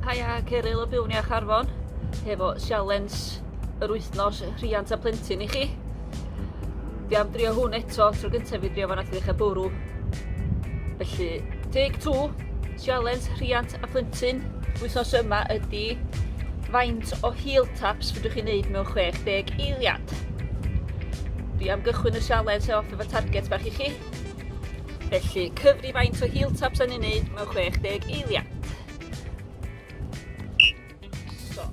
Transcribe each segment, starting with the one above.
Haia, Cyril o Byw'n Iach Arfon, hefo sialens yr wythnos rhiant a plentyn i chi. Dwi am drio hwn eto, tro gyntaf fi drio fo nath i ddechrau bwrw. Felly, take two, sialens rhiant a plentyn wythnos yma ydy faint o heel taps fedrwch chi wneud mewn 60 eiliad. Dwi am gychwyn y sialens off efo target bach i chi. Felly, cyfri faint o heel taps yn ei wneud mewn 60 eiliad. So.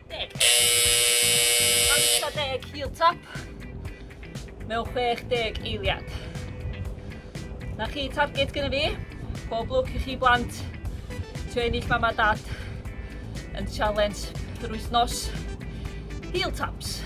Deg. Amser deg heel tap mewn 60 eiliad. Na chi target gyda fi. Pob lwc i chi blant. Trio ennill mam a dad yn challenge yr wythnos. Heel taps.